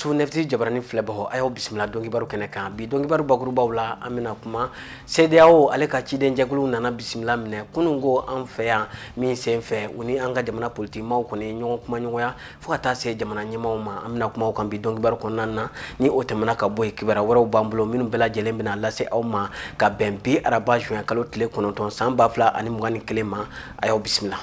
Su nefti jabarani filɛbagaw, a y'aw bisimila dɔnkibaru kɛnɛ kan. Bi dɔnkibaru bakurubaw la, an bɛna kuma CEDEAO ale ka cidenjɛkulu nana bisimila minɛ kunun ko an fɛ yan min sen fɛ, u ni an ka jamana politikimaw kɔni ɲɔgɔn kumaɲɔgɔnya fo ka taa se jamana ɲɛmaaw ma. An bɛna kuma o kan bi dɔnkibaru kɔnɔna na. Ni o tɛmɛna ka bɔ yen, kibaruya wɛrɛw b'an bolo minnu bɛɛ lajɛlen bɛna lase aw ma ka bɛn bi araba juin kalo tile 9 san 2021 ma. A y'aw bisimila.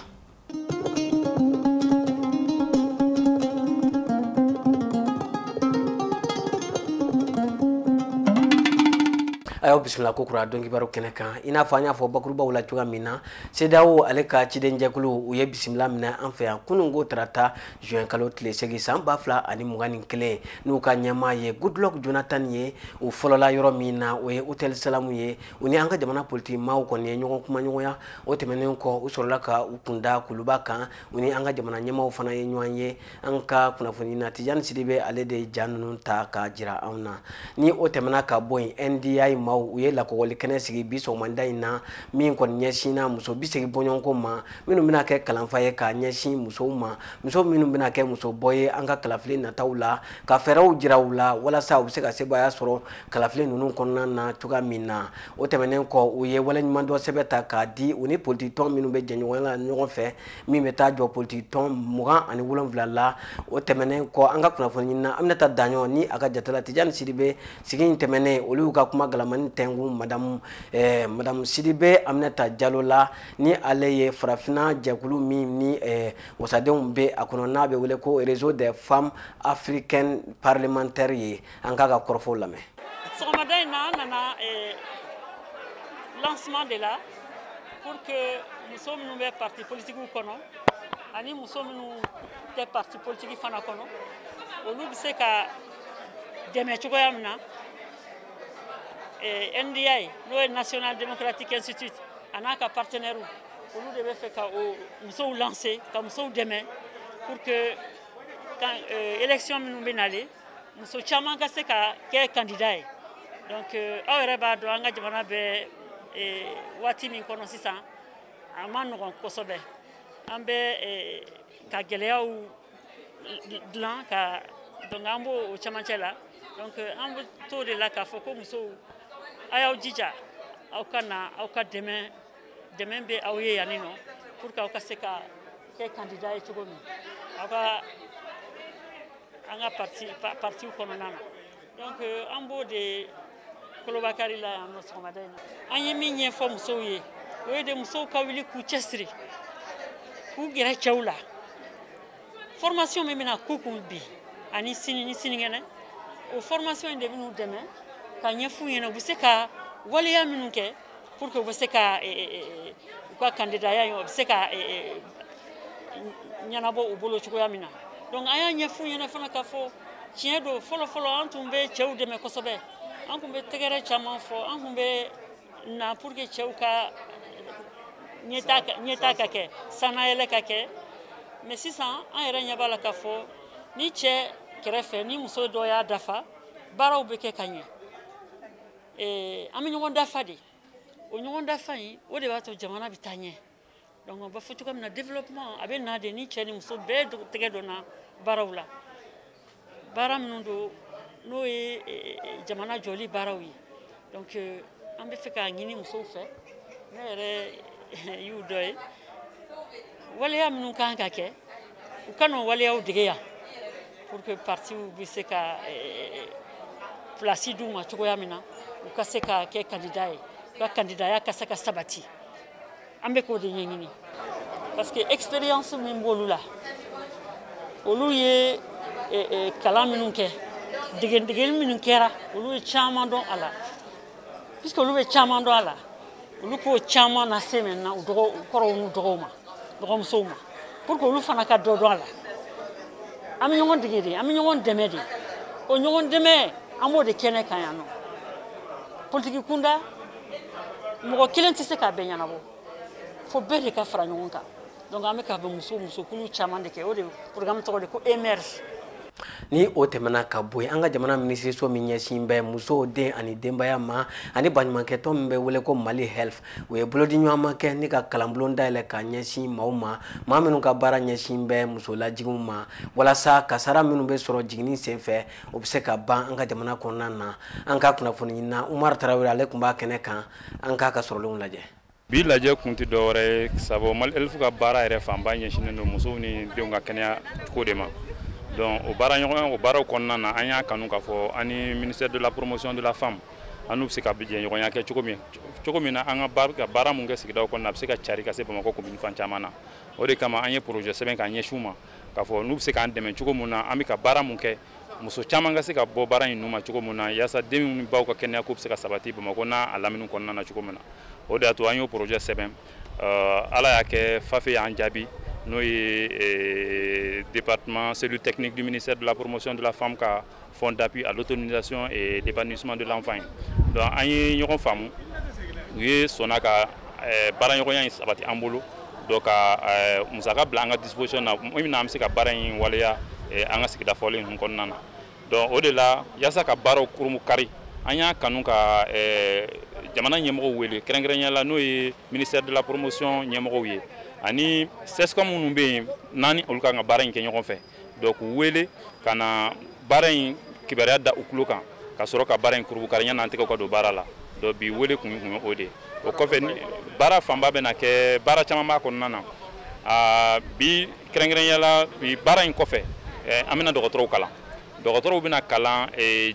A y'aw bisimila ko kura dɔnkibaru kɛnɛ kan. I n'a fɔ an y'a fɔ bakurubaw la cogoya min na, CEDEAO ale ka cidenjɛkulu u ye bisimila minɛ an fɛ yan kunun ko tarata juin kalo tile 8 san 2021, n'u ka ɲɛmaa ye Goodluck Jonathan ye. U fɔlɔla yɔrɔ min na, o ye Hôtel Salamu ye. U ni an ka jamana politikimaw kɔni ye ɲɔgɔn kumaɲɔgɔnya. O tɛmɛnen kɔ, u sɔrɔla ka u kunda kuluba kan, u ni an ka jamana ɲɛmaaw fana ye ɲɔgɔn ye. An ka kunnafoni na, Tijani Sidibe ale de ja ninnu ta k'a jira anw na. Ni o tɛmɛna ka bɔ yen, NDI maaw u ye lakɔgɔli kɛnɛ sigi bi sɔgɔmada in na min kɔni ɲɛsinna muso 80 bɔɲɔgɔnko ma, minnu bɛna kɛ kalanfa ye k'a ɲɛsin musow ma, muso minnu bɛna kɛ musobɔ ye an ka kalafili nataw la, ka fɛɛrɛw jira u la walasa u bɛ se ka sebaaya sɔrɔ kalafili ninnu kɔnɔna na cogoya min na. O tɛmɛnen kɔ, u ye waleɲumandɔn sɛbɛn ta k'a di u ni politikitɔn minnu bɛ jɛɲɔgɔnya la ɲɔgɔn fɛ, min bɛ taa jɔ politikitɔn 27 la. O tɛmɛnen kɔ, an ka kunnafoni ɲinina Aminata Daɲɔ ni a ka jatala Tijani Sidibe, sigi in tɛmɛnen olu y'u ka kuma galamani tɛnku madame Sidibe Aminata Jalo la, ni ale ye farafinna jɛkulu min ni wasadenw bɛ a kɔnɔ, n'a bɛ wele ko Réseau des femmes africaines parlementaires ye. An k'a ka kɔrɔfɔw lamɛn. Sɔgɔmada in na, an nana lancement de la pour que muso minnu bɛ parti politique kɔnɔ ani muso minnu tɛ parti politique fana kɔnɔ, olu bɛ se ka dɛmɛ cogoya min na. NDI, n'o ye National Democratic Institute, a n'a ka partenaire, olu de bɛ fɛ ka o musow lancer, ka musow dɛmɛ pour que quand élection minnu bɛ nalen, muso caman ka se ka kɛ candidat ye. Donc aw yɛrɛ b'a dɔn, an ka jamana bɛ waati min kɔnɔ sisan, a ma nɔgɔn kosɛbɛ. An bɛ ka gɛlɛyaw dilan ka, donc an b'o camancɛ la. Donc an bɛ t'o de la k'a fɔ ko musow, a y'aw jija, aw ka na, aw ka dɛmɛ bɛ aw ye yan nɔ pour que aw ka se ka kɛ candidat ye cogo min aw ka an ka parti kɔnɔna na. Donc an b'o de kolobakari la yan nɔ sɔgɔmada in na. An ye min ɲɛfɔ musow ye, o ye de musow ka wuli k'u cɛsiri, k'u gɛrɛ cɛw la. Formation min bɛna k'u kun bi ani sini ni sinikɛnɛ, o formation in de bɛn'u dɛmɛ ka ɲɛf'u ɲɛna u bɛ se ka waleya minnu kɛ pour que u bɛ se ka u ka kandidaya in, u bɛ se ka ɲɛnabɔ u bolo cogoya min na. Donc an y'a ɲɛf'u ɲɛna fana k'a fɔ tiɲɛ don, fɔlɔ fɔlɔ an tun bɛ cɛw dɛmɛ kosɛbɛ, an tun bɛ tɛgɛrɛ caman fɔ, an tun bɛ na pour que cɛw ka ɲɛtaa ka kɛ, sannayɛlɛ ka kɛ. Mais sisan an yɛrɛ ɲɛ b'a la k'a fɔ ni cɛ kɛrɛfɛ ni muso dɔ y'a dafa, baaraw bɛ kɛ ka ɲɛ. An bɛ ɲɔgɔn dafa de, o ɲɔgɔn dafa in, o de b'a to jamana bɛ taa ɲɛ. Donc on b'a fɔ cogoya min na, développement a bɛ na de ni cɛ ni muso bɛɛ tɛgɛ donna baaraw la, baara minnu don n'o ye jamana jɔli baaraw ye. Donc an bɛ fɛ k'a ɲini musow fɛ, ne yɛrɛ y'u dɔ ye, waleya minnu kan ka kɛ, u ka n'o waleyaw dege yan pour que partiw bɛ se ka place d'u ma cogoya min na, u ka se ka kɛ candidat ye, u ka kandidaya ka se ka sabati. An bɛ k'o de ɲɛɲini parce que expérience min b'olu la, olu ye kalan minnu kɛ, degedegeli minnu kɛra, olu ye caman dɔn a la. Puisque olu bɛ caman dɔn a la, olu k'o caman lase maintenant u dɔgɔ u kɔrɔw n'u dɔgɔw ma, dɔgɔmusow ma, pour que olu fana ka dɔ dɔn a la. An bɛ ɲɔgɔn dege de, an bɛ ɲɔgɔn dɛmɛ de, o ɲɔgɔn dɛmɛ an b'o de kɛnɛ kan yan nɔ. Politiki kunda, mɔgɔ kelen tɛ se k'a bɛɛ ɲɛnabɔ, fo bɛɛ de ka fara ɲɔgɔn kan. Donc an bɛ ka musokulu caman de kɛ, o de programme tɔgɔ de ko émerge. Ni o tɛmɛna ka bɔ yen, an ka jamana minisiriso min ɲɛsin bɛ musow, den ani denbaya ma, ani baɲumankɛtɔn min bɛ wele ko Mali Health, u ye bolodiɲɔgɔnma kɛ ni ka kalanbulon dayɛlɛ ka ɲɛsin maaw ma, maa minnu ka baara ɲɛsin bɛ muso lajiginw ma, walasa kasara minnu bɛ sɔrɔ jiginni senfɛ, o bɛ se ka ban an ka jamana kɔnɔna na. An ka kunnafoni ɲinina Umar Tarawele, ale tun b'a kɛnɛ kan, an k'a ka sɔrɔlenw lajɛ. Bi lajɛ kun tɛ dɔwɛrɛ ye, sabu Mali Health ka baara yɛrɛ fanba ɲɛsinnen don musow ni denw ka kɛnɛya ko de ma. Donc o baara ɲɔgɔnya, o baaraw kɔnɔna na, an y'a kanu k'a fɔ an ni ministère de la Promotion de la Femme, an n'u bɛ se ka jɛɲɔgɔnya kɛ cogo min na, an ka baara mun kɛ sigidaw kɔnɔna, a bɛ se ka cari ka se Bamakɔ commune fan caman na. O de kama an ye projet sɛbɛn k'a ɲɛsin u ma, k'a fɔ n'u bɛ se k'an dɛmɛ cogo min na, an bɛ ka baara mun kɛ, muso caman ka se ka bɔ baara in nu ma cogo min na, yaasa denw ni baw ka kɛnɛya ko bɛ se ka sabati Bamakɔ n'a a lamini kɔnɔna na cogo min na. O de y'a to an y'o projet sɛbɛn. Ala y'a kɛ, FAFE y'an jaabi, n'o ye département cellule technique du ministère de la Promotion de la Femme ka fonds d'appui à l'autonomisation et l'épanouissement de l'enfant ye. Donc an ye ɲɔgɔn faamu, u ye sɔnna ka baaraɲɔgɔnya in sabati an bolo, donc ka musaka bila an ka disposition na min na an bɛ se ka baara in waleya an ka sigida fɔlen ninnu kɔnɔna na. Donc o de la, yaasa ka baaraw kurumu kari, an y'a kanu ka jamana ɲɛmɔgɔw wele, kɛrɛnkɛrɛnnenya la n'o ye ministère de la Promotion ɲɛmɔgɔw ye, ani CSCOM minnu bɛ yen naani, olu kan ka baara in kɛ ɲɔgɔn fɛ. Donc k'u wele ka na baara in kibaruya da u tulo kan, ka sɔrɔ ka baara in kurubukari yanni an tɛgɛw ka don baara la. Donc bi wele kun ye o de ye. O kɔfɛ, ni baara fanba bɛna kɛ, baara caman b'a kɔnɔna na. Bi kɛrɛnkɛrɛnnenya la, bi baara in kɔfɛ, an bɛna dɔgɔtɔrɔw kalan. Dɔgɔtɔrɔw bɛna kalan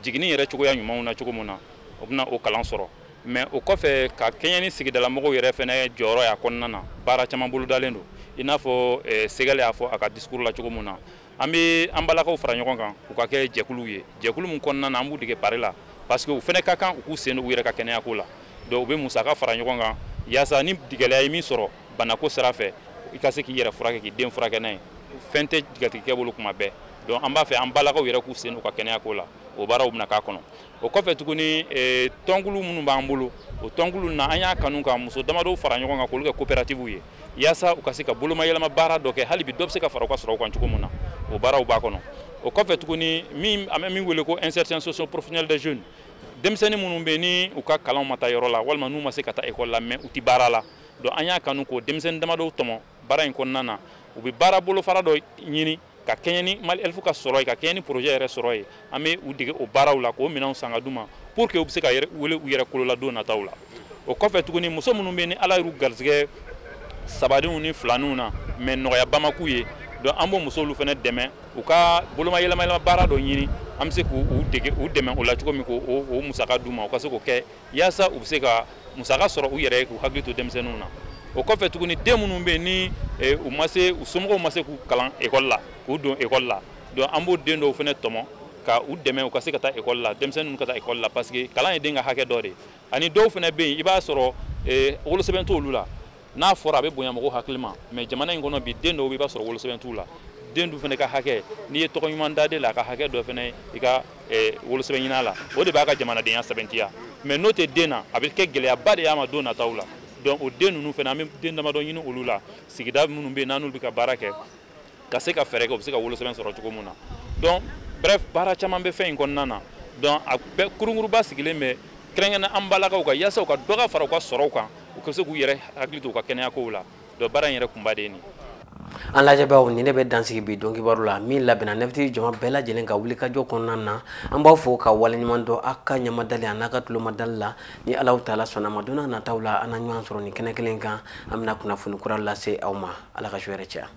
jiginni yɛrɛ cogoya ɲumanw na cogo min na, u bɛna o kalan sɔrɔ. Mais o kɔfɛ, ka kɛɲɛ ni sigidalamɔgɔw yɛrɛ fɛnɛ jɔyɔrɔ y'a kɔnɔna na, baara caman bolodalen don. I n'a fɔ Segal y'a fɔ a ka discours la cogo min na, an bɛ an balakaw fara ɲɔgɔn kan u ka kɛ jɛkuluw ye, jɛkulu min kɔnɔna na an b'u dege pari la, parce que u fɛnɛ ka kan u k'u sen don u yɛrɛ ka kɛnɛyako la. Donc u bɛ musaka fara ɲɔgɔn kan yaasa ni gɛlɛya ye min sɔrɔ banako sira fɛ, i ka se k'i yɛrɛ furakɛ, k'i den furakɛ n'a ye. Fɛn tɛ jatigikɛ bolo kuma bɛɛ. Donc an b'a fɛ an balakaw yɛrɛ k'u sen u ka kɛnɛyako la, o baaraw bɛna k'a kɔnɔ. O kɔfɛ tuguni, tɔnkulu minnu b'an bolo, o tɔnkulu na, an y'a kanu ka muso damadɔw fara ɲɔgɔn kan k'olu kɛ coopérative ye, yaasa u ka se ka bolomayɛlɛma baara dɔ kɛ, hali bi dɔ bɛ se ka fara u ka sɔrɔ kan cogo min na, o baaraw b'a kɔnɔ. O kɔfɛ tuguni, min an bɛ min wele ko insertion socio-professionnelle des jeunes, denmisɛnnin minnu bɛ yen ni u ka kalanw ma taa yɔrɔ la, walima n'u ma se ka taa école la, mais u ti baara la. Donc an y'a kanu k'o denmisɛnnin damadɔw tɔmɔ baara in kɔnɔna na, u bɛ baara bolofara dɔ ɲini ka kɛɲɛ ni Mali Health ka sɔrɔ ye, ka kɛɲɛ ni projet yɛrɛ sɔrɔ ye. An bɛ u dege o baaraw la, k'o minɛnw san ka d'u ma pour que u bɛ se ka wele u yɛrɛ kolo la don nataw la. O kɔfɛ tuguni, muso minnu bɛ yen ni Ala y'u garisɛgɛ sabadenw ni filaninw na, mais nɔgɔyaba ma k'u ye, donc an b'o musow fana dɛmɛ u ka boloma yɛlɛma baara dɔ ɲini. An bɛ se k'u dege, u dɛmɛ o la cogo min, k'o musaka d'u ma, u ka se k'o kɛ yaasa u bɛ se ka musaka sɔrɔ u yɛrɛ ye, k'u hakili to denmisɛnninw na. O kɔfɛ tuguni, den minnu bɛ yen ni u ma se, u somɔgɔw ma se k'u kalan ekɔli la, k'u don ekɔli la, donc an b'o den dɔw fana tɔmɔ ka u dɛmɛ u ka se ka taa ekɔli la, denmisɛnnin ka taa ekɔli la, parce que kalan ye den ka hakɛ dɔ de ye. Ani dɔw fana bɛ yen, i b'a sɔrɔ wolosɛbɛn t'olu la. N'a fɔra, a bɛ bonya mɔgɔw hakili ma, mais jamana in kɔnɔ bi, den dɔw bɛ, i b'a sɔrɔ wolosɛbɛn t'u la. Den dun fana ka hakɛ, n'i ye tɔgɔ ɲuman da den la, a ka hakɛ dɔ fana i ka wolosɛbɛn ɲini a la, o de b'a ka jamanadenya sɛbɛntiya. Mais n'o tɛ den na, a bɛ kɛ gɛlɛyaba de y'a ma don nataw la. Donc o den ninnu fana, an bɛ den damadɔ ɲini olu la, sigida minnu bɛ yen n'an n'olu bɛ ka baara kɛ, ka se ka fɛɛrɛ kɛ u bɛ se ka wolosɛbɛn sɔrɔ cogo min na. Donc bref, baara caman bɛ fɛn in kɔnɔna na. Donc a bɛɛ kurunkuruba sigilen bɛ kɛrɛnkɛrɛnnen an balakaw kan, yaasa u ka dɔ ka fara u ka sɔrɔw kan, u ka se k'u yɛrɛ hakili to u ka kɛnɛyakow la. Donc baara in yɛrɛ kunba de ye nin. An lajɛbaaw, nin ne bɛ dansigi bi don kibaru la min labɛnna nɛfiti jama bɛɛ lajɛlen ka wulikajɔ kɔnɔna na. An b'aw fo ka waleɲuman dɔn aw ka ɲamadali a n'a ka tulomadali la. Ni Alaw taala sɔnna ma, don n'a nataw la, an na ɲɔgɔn sɔrɔ nin kɛnɛ kelen kan, an bɛna kunnafoni kura lase aw ma. Ala ka su hɛrɛ caya.